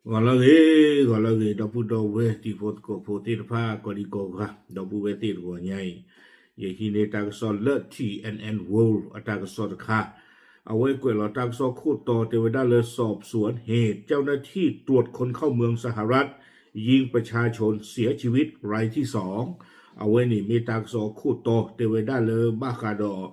ဂီၤလၢအဂ့ၤ, ဂီၤလၢအဂ့ၤ, ဒီပုၢ်ဒီဝဲၢ်တံၤဖိသကိးဖိသ့ၣ်တဖၣ် ကိးဒံကိးဂၤ, ဒီပုၢ်ဝဲၢ်သ့ၣ်တဂီၤညါအံၤ, ယဟံးန့ၢ်တၢ်ကစီၣ်လၢ ထံၣ်အဲၣ်အဲၣ် World အတၢ်ကစီၣ်တခါ, အဝဲကွဲးလီၤတၢ်ကစီၣ်ခိၣ်တီတဲဝဲဒၣ်လၢ สอบสวนเหตุเจ้าหน้าที่ตรวจคนเข้าเมืองสหรัฐยิงประชาชนเสียชีวิตรายที่สอง အဝဲန့ၣ်မ့ၢ်တၢ်ကစီၣ်ခိၣ်တီတဲဝဲဒၣ်လၢဘၣ်ဃးဒီး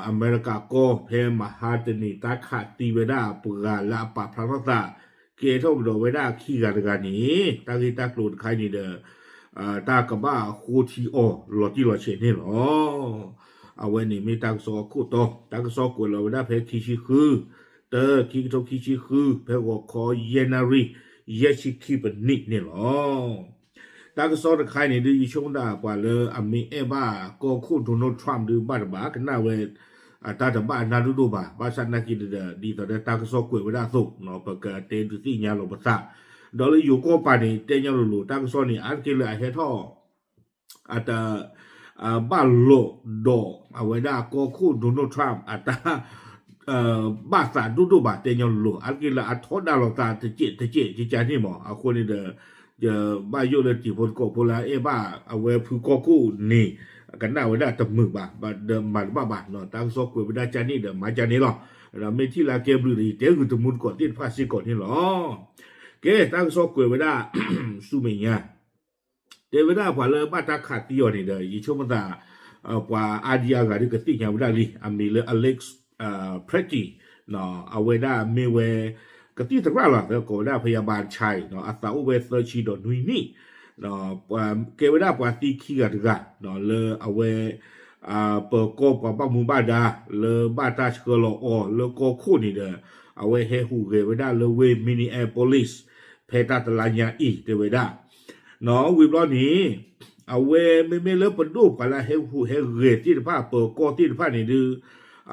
အမဲရကၤကီၢ်ဖဲမဟါတနံၤ တၢ်ခးသံဝဲဒၣ်ပှၤဂၤလၢအပာ်ဖျါထီၣ်သး ကဲထီၣ်ကဒီးဝဲဒၣ်ခံဂၤတဂၤန့ၣ် တၢ်ဂ့ၢ်တၢ်ကျိၤတခါအံၤန့ၣ်ဒီး တၢ်ကဘၣ်ဃိထံအီၤလီၤတံၢ်လီၤဆဲးန့ၣ်လီၤ. အဝဲန့ၣ်မ့ၢ်တၢ်ကစီၣ်အခိၣ်တီ, တၢ်ကစီၣ်ကွဲးလီၤဝဲဒၣ်ဖဲခံဆံဃု, တၢ ခံကထိခံဆံဃု ဖဲဂီၤခီယဲၢ်နၣ်ရံၣ် ယဲၢ်ဆံခံပနံၣ်န့ၣ်လီၤ. တၢ်ကစီၣ်တခါအံၤန့ၣ်ဒုး ယဆိကမိၣ်ဒၣ်ပှၤလၢအမ့ၢ်အဲၣ်ဘၣ်ကီၢ်ခိၣ် Donald Trump ဒုးဘၣ်တဘၣ် ကနၣ်ဝဲ တၢ်တဘၣ်အနၢ်ဒိၣ်ဒိၣ်ဘၣ်, ဘၣ်ဆၣ်နာ်က့ဒီး ဒ်သိးဒီးတၢ်ကစီၣ်ကွဲးဝဲဒၣ်အသိး ပကတဲဒုးသ့ၣ်ညါလီၤပသး, ဒီးလၢယိၤကီၢ်ပၤန့ၣ် တဲညီလိၤလိၤ တၢ်ကစီၣ်န့ၣ် အါတက့ၢ်လၢအဟဲထီၣ် အတ ဘၣ်လိာ်ဒီးအဝဲဒၣ်ကီၢ်ခိၣ် Donald Trump အတၢ် ဘၣ်သးဒိၣ်ဒိၣ်ဘၣ် တဲညီလိၤလိၤ အါတက့ၢ်လၢအထီဒါလိာ်သးတစဲးတစဲးကကန့ၣ်မး, အဃိန့ၣ်ဒီး ယဘၣ်ယိၣ်လၢတံၤဖိသကိးဖိလၢအအဲၣ်ဘၣ်အဝဲဖုကီၢ်ခိၣ်န့ၣ် ကနၣ်ဝဲဒၣ်တမုာ်ဘၣ်, ဒီးမၤတဘၣ်ဘၣ်, တၢ်ကစီၣ်ကွဲးဝဲဒၣ်ကန့ၣ်ဒီးမၤကန့ၣ်လီၤ. ဒီးမ့ၢ်ထံၣ်လၢအကဲဘျုးဒီး ယတဲဂုာ်တမူတကိးသ့ၣ်တဖၣ်စ့ၢ်ကီးန့ၣ်လီၤ. ကဲ တၢ်ကစီၣ်ကွဲးဝဲဒၣ် ဆူမဲာ်ညါ တဲဝဲဒၣ်ပှၤလၢဘၣ်တၢ်ခးသံအီၤန့ၣ်ဒီး ယဆိကမိၣ်သး ပှၤအါဒံအါဂၤဒုးကသ့ၣ်ညါဝဲဒၣ်လံ, အမံၤလၢ Alex Pretti အဝဲဒၣ်မ့ၢ်ဝဲ ကသံၣ်သရၣ်လီၤ, သကိးဝဲဒၣ် พยาบาลชาย အသးအိၣ်ဝဲသၢဆံဒီးနွံနံၣ်, ကဲဝဲဒၣ်ပှၤသံခံဂၤတဂၤ လၢအဝဲ ပၢၤကီၢ်ပှၤဘၣ်မူဘၣ်ဒါ လၢဘၣ်တၢ်ဆှၢလီၤအီၤလၢကီၢ်ခိၣ်န့ၣ်ဒီး အဝဲဟဲဟူးဂဲၤဝဲဒၣ်လၢဝ့ၢ် Minneapolis ဖဲတၢ်တလါညါအံၤ တဲဝဲဒၣ် ဝံၤဘျီန့ၣ် အဝဲမ့မ့ၢ်လၢပဒိၣ်ပှၤလၢအဟဲဟူးဟဲဂဲၤသ့ၣ်တဖၣ် ပၢၤကီၢ်သ့ၣ်တဖၣ်န့ၣ်ဒုး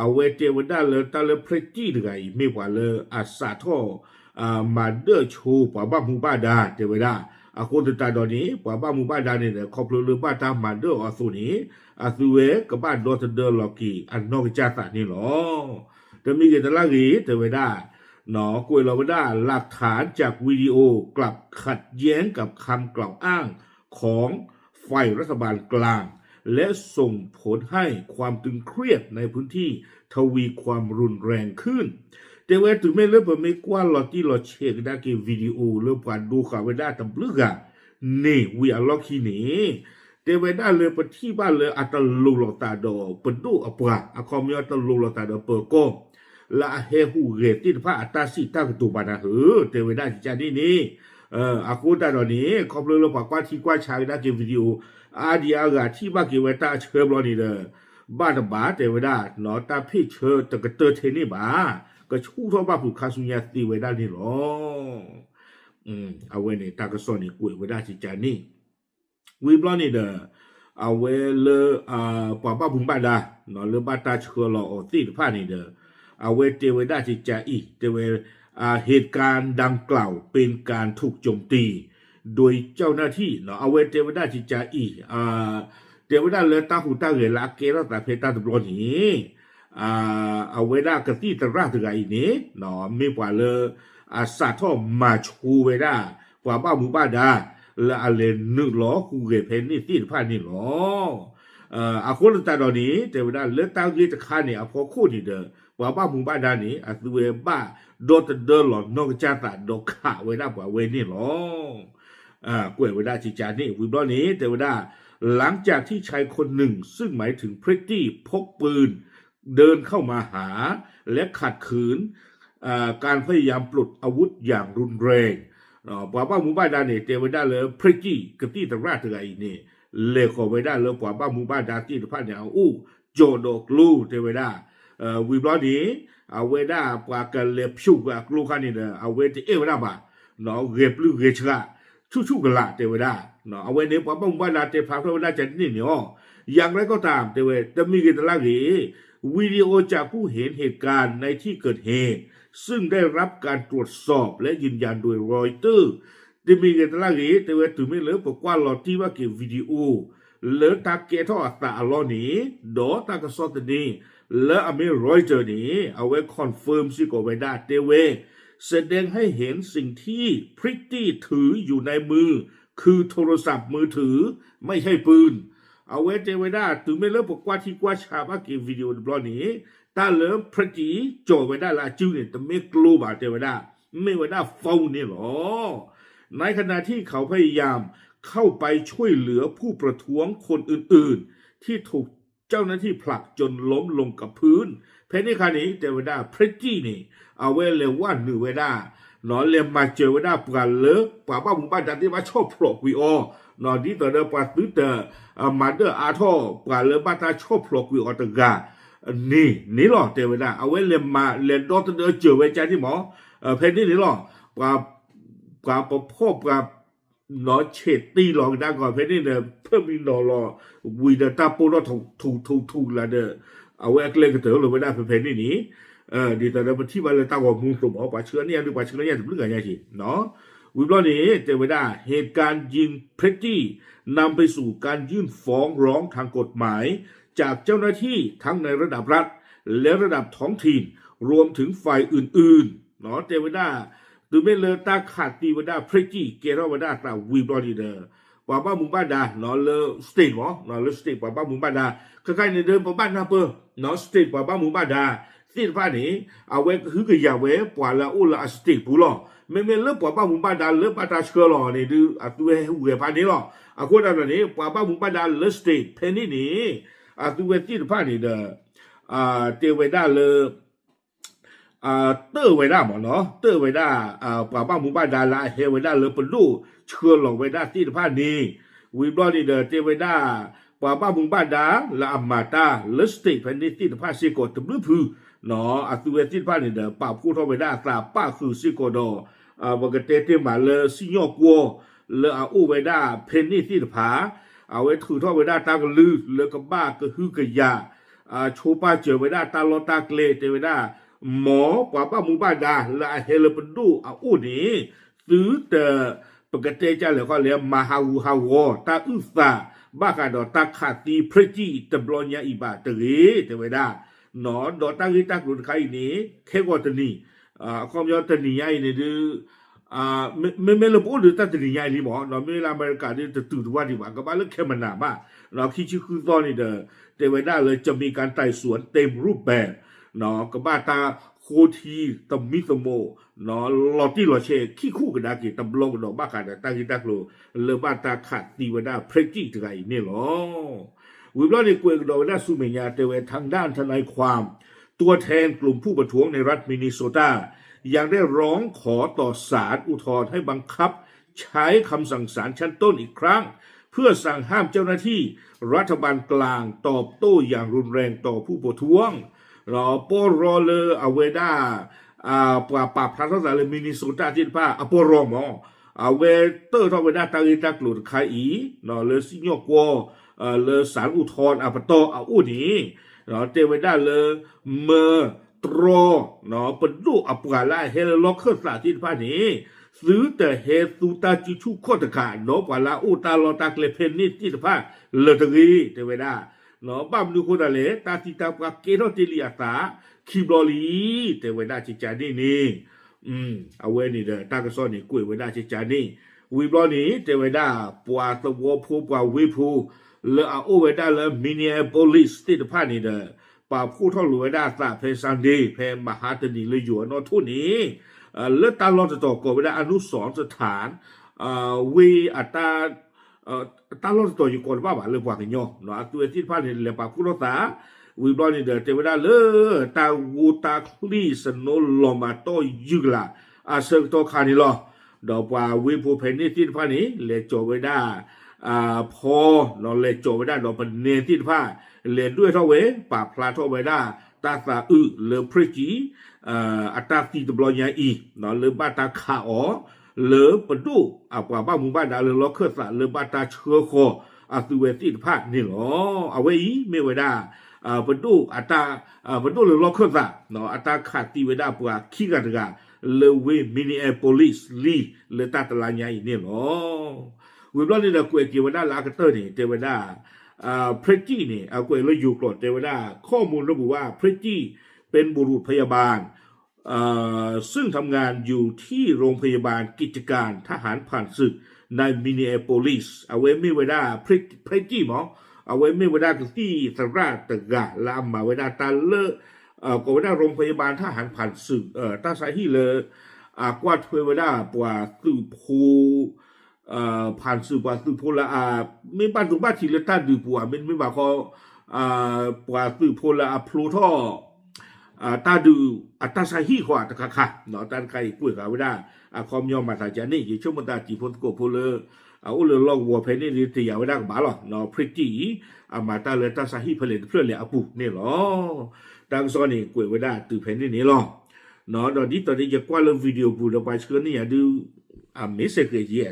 အဝဲတဲဝဲဒၣ်လၢတၢ်လၢ Pretti တဂၤအံၤ မ့ၢ်ပှၤလၢအစးထီၣ် မၤဒၢၣ်ဆိပှၤဘၣ်မူဘၣ်ဒါ တဲဝဲဒၣ်. အဃိသတးဒီးန့ၣ် ပှၤဘၣ်မူဘၣ်ဒါန့ၣ်ဒီး ခီဖျိလၢဘၣ်တၢ်မၤဒၢၣ်အီၤအသိးန့ၣ် အသုဝဲကဘၣ်ဒီသဒၢလီၤက့ၤအနီၢ်ကစၢ်သးန့ၣ်လီၤ. တမံၤဂ့ၤတလါဂ့ၤ တဲဝဲဒၣ် ကွဲးလီၤဝဲဒၣ် หลักฐานจากวิดีโอกลับขัดแย้งกับคำกล่าวอ้างของฝ่ายรัฐบาลกลาง และส่งผลให้ความตึงเครียดในพื้นที่ทวีความรุนแรงขึ้น တဲဝဲတုၤမ့ၢ်လၢပမ့ၢ်ကွၢ်လီၤတံၢ်လီၤဆဲးကဒါက့ၤ video လၢပှၤဒိဃာ်ဝဲဒၣ်တဘျုးဂၤန့ၣ် ဝံၤအလီၢ်ခံန့ၣ် တဲဝဲဒၣ်လၢပထံၣ်ဘၣ်လၢအတလိၤလိာ်သးဒီးပဒိၣ်အပှၤ အခီပညီတလိၤလိာ်သးဒီးပၢၤကီၢ် လၢအဟဲဟူးဂဲၤသ့ၣ်တဖၣ်အတၢ်စံးတၢ်ကတိၤဘၣ်နၤဧၢ တဲဝဲဒၣ်ကကန့ၣ်န့ၣ် အဃိသတးဒီးန့ၣ် ခီဖျိလၢပှၤကွၢ်ထံကွၢ်ဆးကဒါက့ၤ video အါဒံအါဂၤထံၣ်ဘၣ်က့ၤဝဲတၢ်အဆၢဘျီန့ၣ်ဒီး ဘၣ်တဘၣ်တဲဝဲဒၣ် တၢ်ဖ့ၣ်ဆၢတကတၢၢ်ထဲန့ၣ်ဘၣ် ကဆူၣ်ထီၣ်ဘၣ်ဖုးခါဆူညါသ့ဝဲဒၣ်န့ၣ်လီၤ. အဝဲန့ၣ်တၢ်ကစီၣ်န့ၣ်ကွဲးဝဲဒၣ်ကကန့ၣ် ဝံၤဘျီန့ၣ်ဒီး အဝဲလၢ ပှၤဘၣ်မူဘၣ်ဒါ လၢဘၣ်တၢ်ဆှၢလီၤအီၤသ့ၣ်တဖၣ်န့ၣ်ဒီး အဝဲတဲဝဲဒၣ်ကကအံၤ တဲဝဲ เหตุการณ์ดังกล่าวเป็นการถูกโจมตีโดยเจ้าหน้าที่ အဝဲတဲဝဲဒၣ်ကကအံၤ တဲဝဲဒၣ်လၢတၢ်ဟူးတၢ်ဂဲၤလၢအကဲထီၣ်သးဖဲတၢ်တဘျီန့ၣ် အဝဲဒၣ်ကသံၣ်သရၣ်တဂၤအံၤန့ၣ် မ့ၢ်ပှၤလၢ အစးထီၣ်မၤဆိဝဲဒၣ် ပှၤဘၣ်မူဘၣ်ဒါ လၢအလဲၤနုာ်လီၤဟူးဂဲၤဖဲန့ၣ်သ့ၣ်တဖၣ်န့ၣ်လီၤ. အဃိသတးဒီးန့ၣ် တဲဝဲဒၣ်လၢတၢ်ဂ့ၢ်တခါန့ၣ် အဖီခိၣ်န့ၣ်ဒီး ပှၤဘၣ်မူဘၣ်ဒါန့ၣ် အသုဝဲဘၣ်ဒီသဒၢလီၤနီၢ်ကစၢ်သး ဒီးခးဝဲဒၣ်ပှၤဝဲန့ၣ်လီၤ. ကွဲးဝဲဒၣ်ကကန့ၣ် ဝံၤဘျီန့ၣ် တဲဝဲဒၣ် หลังจากที่ชายคนหนึ่งซึ่งหมายถึง Pretty พกปืน เดินเข้ามาหา และขัดขืน การพยายามปลดอาวุธอย่างรุนแรง ပှၤဘၣ်မူဘၣ်ဒါန့ၣ် တဲဝဲဒၣ်လၢ Pretty ကသံၣ်သရၣ်တဂၤအံၤန့ၣ် လဲၤဃီၤဝဲဒၣ်လၢပှၤဘၣ်မူဘၣ်ဒါသ့ၣ်တဖၣ်န့ၣ် အအိၣ်ကၠီၤဒီးကျိ တဲဝဲဒၣ် ဝံၤဘျီန့ၣ် အဝဲဒၣ်ပှၤကလဲၤဖျိးကွံာ်အကျိခါန့ၣ်ဒီး အဝဲတအဲၣ်ဝဲဒၣ်ဘၣ် ဂဲၤပျုၢ်ဂဲၤဆှး ဆူၣ်ဆူၣ်ကလာ် တဲဝဲဒၣ် အဝဲန့ၣ် ပှၤဘၣ်မူဘၣ်ဒါတဲဖျါထီၣ်ဝဲဒၣ်ကန့ၣ်န့ၣ်လီၤ. อย่างไรก็ตาม တဲဝဲ တမံၤဂ့ၤတလါဂ့ၤ วิดีโอจากผู้เห็นเหตุการณ์ในที่เกิดเหตุ ซึ่งได้รับการตรวจสอบและยืนยันโดยรอยเตอร์ တမံၤဂ့ၤတလါဂ့ၤ တဲဝဲတုၤမ့ၢ်လၢပကွၢ်လီၤတံၢ်ဘၣ်က့ၤ video လၢတၢ်ကဲထီၣ်အသးအလီၢ်န့ၣ် ဒီးတၢ်ကစီၣ်သန့ လၢအမ့ၢ် Reuters န့ၣ် အဝဲ confirm စ့ၢ်ကီးဝဲဒၣ် တဲဝဲ แสดงให้เห็นสิ่งที่พริตตี้ถืออยู่ในมือ คือโทรศัพท์มือถือ ไม่ใช่ปืน အဝဲတဲဝဲဒၣ် တုၤမ့ၢ်လၢပကွၢ်ထံကွၢ်ဆးဘၣ်က့ၤ video တဘျီန့ၣ် တၢ်လၢ พริตตี้ ကၠီၤဝဲဒၣ်လၢအစုန့ၣ် တမ့ၢ်ကျိဘၣ် တဲဝဲဒၣ် မ့ၢ်ဝဲဒၣ် phone န့ၣ်လီၤ. ในขณะที่เขาพยายามเข้าไปช่วยเหลือผู้ประท้วงคนอื่นๆ ที่ถูกเจ้าหน้าที่ผลักจนล้มลงกับพื้น ဖဲန့ၣ်အခါန့ၣ် တဲဝဲဒၣ် พริตตี้ န့ၣ် အဝဲလဲၤဝဲနုာ်ဝဲဒၣ် လဲၤမၤစၢၤဝဲဒၣ်ပှၤလၢ ပှၤဘၣ်မူဘၣ်ဒါသ့ၣ်တဖၣ်ဆီၣ်ဖျိးကွံာ်အီၤ ဒ်သိးဒီးပှၤသုတ မၤဒၢၣ်အါထီၣ်ပှၤလၢဘၣ်တၢ်ဆီၣ်ဖျိးကွံာ်အီၤတဂၤန့ၣ်န့ၣ်လီၤ တဲဝဲဒၣ် အဝဲလဲၤမၤ လဲၤဒီသဒၢစၢၤဝဲကၢ်န့ၣ်မး ဖဲန့ၣ်န့ၣ်လီၤ ပှၤ ပှၤပဖီၣ်ပှၤ ဆဲးတံၢ်လီၤကဒါက့ၤဖဲန့ၣ်ဒီး ဖၢမံနီၤလီၤ ဝံၤဒီးတၢ်ပိၢ်ထီၣ်ထူးထူးထူးလၢဒီး အဝဲအကျဲကတၢၢ်လီၤဝဲဒၣ်ဖဲဖဲန့ၣ်န့ၣ် ဒ်သိးဒီးပထံၣ်ဘၣ်လၢတၢ်ဂီၤမူအသိးမး ပှၤဆှၢန့ၢ်အဒုး ပှၤဆှၢန့ၢ်ယၤတဘျုးဂၤညါက့ၤ ဝံၤဘျီန့ၣ် တဲဝဲဒၣ် เหตุการณ์ยิง พริตตี้ นำไปสู่การยื่นฟ้องร้องทางกฎหมาย จากเจ้าหน้าที่ทั้งในระดับรัฐและระดับท้องถิ่น รวมถึงฝ่ายอื่นๆ တဲဝဲဒၣ် တုၤမ့ၢ်လၢတၢ်ခးသံဝဲဒၣ် พริตตี้ ကဲထီၣ်ဝဲဒၣ်အသးဝံၤဘျီန့ၣ်ဒီး ပှၤဘၣ်မူဘၣ်ဒါလၢ state မး လၢ state ပှၤဘၣ်မူဘၣ်ဒါ ခဲခါအံၤန့ၣ်ဒီး ပဘၣ်နၢ်ပၢၢ် state ပှၤဘၣ်မူဘၣ်ဒါသ့ၣ်တဖၣ်န့ၣ် အဝဲကဟုကယာ်ဝဲပှၤလၢအအိၣ်လၢအ state ပူၤလီၤ. မ့မ့ၢ်လၢပှၤဘၣ်မူဘၣ်ဒါလၢဘၣ်တၢ်ဆှၢလီၤန့ၣ်ဒီး အသုဝဲဟဲဟူးဂဲၤဖးန့ၣ်လီၤ. အဃိသတးဒီးန့ၣ် ပှၤဘၣ်မူဘၣ်ဒါလၢ state ဖဲန့ၣ်န့ၣ် အသုဝဲသ့ၣ်တဖၣ်န့ၣ်ဒီး တဲဝဲဒၣ်လၢ တၢၣ်ဝဲဒၣ်မးနီၤ တၢၣ်ဝဲဒၣ် ပှၤဘၣ်မူဘၣ်ဒါလၢအဟဲဝဲဒၣ်လၢပဒိၣ်ဆှၢလီၤဝဲဒၣ်သ့ၣ်တဖၣ်န့ၣ် ဝံၤဘျီန့ၣ်ဒီး တဲဝဲဒၣ် ပှၤဘၣ်မူဘၣ်ဒါလၢအမၤတၢ်လၢ state ဖဲန့ၣ်သ့ၣ်တဖၣ်စ့ၢ်ကီးတဘျုးဖု အသုဝဲသ့ၣ်တဖၣ်န့ၣ်ဒီး ပာ်ဖှိၣ်ထီၣ်ဝဲဒၣ်အသး ပၣ်ဃုာ်စ့ၢ်ကီးဒီး ပကတဲတ့ၢ်မးလၢစံၣ်ညီၣ်ကွီၢ် လၢအအိၣ်ဝဲဒၣ်ဖဲန့ၣ်သ့ၣ်တဖၣ် အဝဲထုးထီၣ်ဝဲဒၣ်တၢ်ကလုၢ်လၢကဘၣ်ကဟုကယာ် ဆိပာ်စၢၤဝဲဒၣ်တၢ်လီၢ်တၢ်ကျဲ တဲဝဲဒၣ် မ်ပှၤဘၣ်မူဘၣ်ဒါလၢအဟဲလၢပဒိၣ်အအိၣ်န့ၣ် သုတ ပကတဲကလဲၣ်ခီလဲၣ် မၤဟးဂူာ်ဟးဂီၤတၢ်အုၣ်သး ဘၣ်ဃးဒီးတၢ်ခးသံ พริตตี้ တဘျီညါအံၤဘၣ်တဂ့ၤ တဲဝဲဒၣ် ဒီးတၢ်ဂ့ၢ်တၢ်ကျိၤတခါအံၤန့ၣ် ခဲကီးတနံၤ အခီပညီတနံၤညါအံၤန့ၣ်ဒုး မ့မ့ၢ်လၢပအိၣ်ဒီးတၢ်တနံၤညါအံၤလံမး မ့မ့ၢ်လၢအမဲရကၤဒုးတတုၤတဝၢ်ဒံးဘၣ် ကဘၣ်လၢခဲမနၤဘၣ် ခံဆံဃုသီန့ၣ်ဒီး တဲဝဲဒၣ်လၢ จะมีการไต่สวนเต็มรูปแบบ ကဘၣ်တၢ်ဃိထံသမံသမိး လီၤတံၢ်လီၤဆဲးခံခူၣ်ကဒါက့ၤတဘျီကဒီး ဘၣ်ဃးဒီးတၢ်ဂ့ၢ်တၢ်ကျိၤ လၢဘၣ်တၢ်ခးသံဝဲဒၣ် พริตตี้ တဂၤအံၤန့ၣ်လီၤ. ဝံၤဘျီန့ၣ် ကွဲးကဒီးဝဲဒၣ်ဆူမဲာ်ညါ တဲဝဲ ทางด้านทนายความ ตัวแทนกลุ่มผู้ประท้วงในรัฐมินนิโซตา ยังได้ร้องขอต่อศาลอุทธรณ์ให้บังคับใช้คำสั่งศาลชั้นต้นอีกครั้ง เพื่อสั่งห้ามเจ้าหน้าที่รัฐบาลกลางตอบโต้อย่างรุนแรงต่อผู้ประท้วง ပီၢ်ရီလၢအဝဲဒၣ် ပှၤပာ်ဖျါထီၣ်သးလၢ Minnesota သ့ၣ်တဖၣ် အပီၢ်ရီမး အဝဲတၢၢ်ထီၣ်ဝဲဒၣ်တၢ်ဂ့ၢ်တၢ်ကျိၤတခါအံၤ လၢစံၣ်ညီၣ်ကွီၢ် လၢ ศาลอุทธรณ์ အပတီၢ်အအိၣ်န့ၣ် တဲဝဲဒၣ်လၢ မၢတြီ ပဒိၣ်အပှၤလၢအဟဲလၢလီၢ်ခၢၣ်သးသ့ၣ်တဖၣ်န့ၣ် သုတဟဲသူတၢ်စုဆူၣ်ခီၣ်တကး ဒီးပှၤလၢအအိၣ်တၢ်လီၢ်တၢ်ကျဲဖဲန့ၣ်သ့ၣ်တဖၣ်လၢၤတဂ့ၤ တဲဝဲဒၣ် ဘၣ်မနုၤအဃိသတးလဲၣ် တၢ်သံတၢ်ပှၢ်ကဲထီၣ်တ့ၢ်လံအသး ခံဘျီလံ တဲဝဲဒၣ်ကကန့ၣ်န့ၣ် အဝဲန့ၣ်ဒီးတၢ်ကစီၣ်န့ၣ်ကွဲးဝဲဒၣ်ကကန့ၣ် ဝံၤဘျီန့ၣ် တဲဝဲဒၣ် ပှၤသဝီဖိပှၤဝ့ၢ်ဖိ လၢအအိၣ်ဝဲဒၣ်လၢ Minneapolis သ့ၣ်တဖၣ်န့ၣ်ဒီး ပာ်ဖှိၣ်ထီၣ်လိာ်ဝဲဒၣ်အသးဖဲ Sunday ဖဲမဟါတနံၤလၢယိၤအနီၢ်ထိၣ်န့ၣ် လၢတၢ်လီၢ်တတီၤကိးဝဲဒၣ် အနုစရစထၢၣ် ဝ့ၢ်အတၢ် တၢ်လီၢ်တတီၤယကိးတဘၣ်ဘၣ်လၢပှၤကညီ အသုဝဲသ့ၣ်တဖၣ်န့ၣ် လဲၤပာ်ဖှိၣ်ထီၣ်သး ဝံၤဘျီန့ၣ်ဒီး တဲဝဲဒၣ်လၢ တၢ်ဂိၢ်တၢ်ချံၣ်စနိလီၤမၤတီၢ်ယုၢ်ကလာ် အဆၢကတီၢ်ခါန့ၣ်လီၤ. ဒီးပှၤဝ့ၢ်ဖိဖဲန့ၣ်သ့ၣ်တဖၣ်န့ၣ် လဲၤကၠီၤဝဲဒၣ် ဖီ လဲၤကၠီၤဝဲဒၣ်ဒီးပနဲသ့ၣ်တဖၣ် လဲၤဒွဲၣ်ထီၣ်ဝဲ ပာ်ဖျါထီၣ်ဝဲဒၣ် တၢ်သးအုးလၢ ဖရ့ၣ်ကံ အတၢ်သံတဘျီညါအံၤ လၢဘၣ်တၢ်ခးအီၤ လၢပဒိၣ်အပှၤဘၣ်မူဘၣ်ဒါလၢလီၢ်ခၢၣ်သးလၢဘၣ်တၢ်ဆှၢဃီၤအသုဝဲသ့ၣ်တဖၣ်န့ၣ်လီၤ. အဝဲအံၤမ့ၢ်ဝဲဒၣ် ပဒိၣ်အတၢ် ပဒိၣ်လၢလီၢ်ခၢၣ်သး အတၢ်ခးသံဝဲဒၣ်ပှၤခံဂၤတဂၤ လၢဝ့ၢ် Minneapolis လံ လၢတၢ်တလါညါအံၤန့ၣ်လီၤ. ဝံၤဘျီန့ၣ်ဒီးကွဲးက့ၤဝဲဒၣ်လၢအကတၢၢ်န့ၣ် တဲဝဲဒၣ် ဖရ့ၣ်ကံန့ၣ် အကွဲးလၢယိၤကျိာ်တဲဝဲဒၣ် ข้อมูลระบุว่า พริตตี้เป็นบุรุษพยาบาล เอ่อ ซึ่งทำงานอยู่ที่โรงพยาบาลกิจการทหารผ่านศึกใน Minneapolis အဝဲမ့ၢ်ဝဲဒၣ် Pretty မး အဝဲမ့ၢ်ဝဲဒၣ်ကသံၣ်သရၣ်တဂၤလၢအမၤဝဲဒၣ်တၢ်လၢ ကိးဝဲဒၣ် โรงพยาบาลทหารผ่านศึก တၢ်ဆါဟံၣ်လၢ အကွၢ်ထွဲဝဲဒၣ်ပှၤသုးဖိ ဖၣ်စူၣ် ပှၤသုးဖိလၢအ မ့ၢ်ဘၣ်ဒိဘၣ်ထံးလၢတၢ်ဒုးပူၤဧါ မ့တမ့ၢ်ဘၣ်ဃီ ပှၤသုးဖိလၢအဖျိထီၣ် တၢ်ဒုးအတၢ်ဆါဟံၣ်ဃီတခါခါ တၢ်တခါအံၤကွဲးဃာ်ဝဲဒၣ် အခီပညီမၤသးကန့ၣ် ယဆိကမိၣ်သးတံၤဖိသကိးဖိလၢ အအိၣ်လၢလီၢ်ကဝီၤဖဲန့ၣ်ဒုးတယာ်ဝဲဒၣ်ကဘၣ်လီၤ Pretty အံၤ အမၤတၢ်လၢတၢ်ဆါဟံၣ်ဖဲလဲၣ်တဖျၢၣ်လဲၣ်အပူၤန့ၣ်လီၤ. တၢ်ကစီၣ်န့ၣ်ကွဲးဝဲဒၣ်တုၤဖဲန့ၣ်န့ၣ်လီၤ. ဒီးဒ်သိးဒီးယကွၢ်လၢ video ပူၤဒီးပှၤဆှၢန့ၢ်ယၤဒုး အမ့ၢ်စဲးကဲးယဲ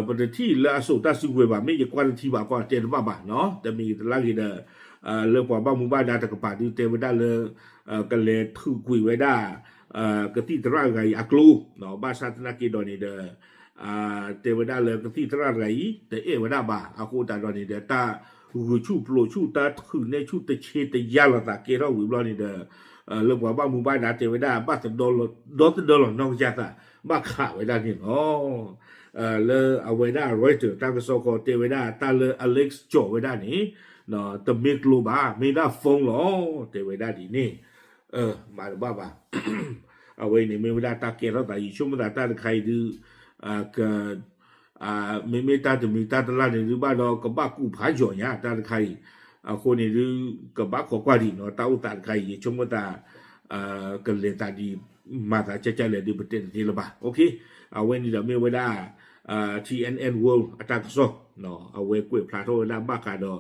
ပတထံၣ်လၢအစိာ်တၢ်စုကဝဲၤဘၣ် မ့ၢ်ယကွၢ်တထံၣ်ဘၣ်ကီးတဲတဘၣ်ဘၣ်နီၤ တမံၤတလါဂ့ၤဒီး လၢပှၤဘၣ်မူဘၣ်ဒါတကပၤဒုးတဲဝဲဒၣ်လၢ ကလဲၤထုးကွံာ်ဝဲဒၣ် ကသံၣ်သရၣ်တဂၤအံၤအကျိ ဘၣ်ဆၣ်သနာ်က့ဒီးန့ၣ်ဒီး တဲဝဲဒၣ်လၢကသံၣ်သရၣ်တဂၤအံၤ တအဲၣ်ဝဲဒၣ်ဘၣ် အဃိသတးဒီးန့ၣ်ဒီး တၢ်ဂုာ်ဆူၣ်ပျိးဆူၣ် တၢ်ထုးနဲၣ်ဆူၣ်တဆ့တယါလိာ်သးကဲထီၣ်ဝံၤဘျီန့ၣ်ဒီး လၢပှၤဘၣ်မူဘၣ်ဒါတဲဝဲဒၣ် ဘၣ်သဒီ ဒီသဒၢလီၤနီၢ်ကစၢ်သး ဘၣ်ခးဝဲဒၣ်န့ၣ်လီၤ. လၢအဝဲဒၣ် Reuters တၢ်ကစီၣ်ဃီတဲဝဲဒၣ် တၢ်လၢ Alex ကၠီၤဝဲဒၣ်န့ၣ် တမ့ၢ်ကျိဘၣ် မ့ၢ်ဒၣ် phone လီၤ တဲဝဲဒၣ်ဒ်န့ၣ် မၤတဘၣ်ဘၣ် အဝဲအံၤန့ၣ်မ့ၢ်ဝဲဒၣ်တၢ်ကဲထီၣ်သး ယဆိကမိၣ်သးတၢ်တခါအံၤဒုး က မ့မ့ၢ်တၢ်တမံၤတၢ်တလါန့ၣ်ဒုးဘၣ်ဒီး ကဘၣ်ကူၣ်ဖးယိာ်ညါ တၢ်တခါအံၤ အဃိန့ၣ်ဒုး ကဘၣ်ခိးကွၢ်ဒံးနီၤ တၢ်အိၣ်သးတခါအံၤ ယဆိကမိၣ်သး ကလဲၤသးဒ်မၤသးကၢ်ကၢ်လဲၣ်ဒုး ပတဲတသ့လၢၤဘၣ် အဝဲန့ၣ်ဒီးမ့ၢ်ဝဲဒၣ် T N N World အတၢ်ကစီၣ် အဝဲကွဲးဖျါထီၣ်ဝဲဒၣ်ဘၣ်ဃးဒီး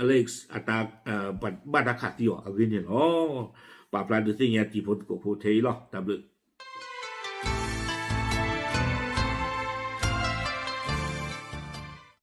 Alex အတၢ် ဘၣ်တၢ်ခးသံအီၤအဂ့ၢ်န့ၣ်လီၤ. ပာ်ဖျါဒုးသ့ၣ်ညါတံၤဖိသကိးဖိထဲအံၤလီၤ တၢ်ဘျုး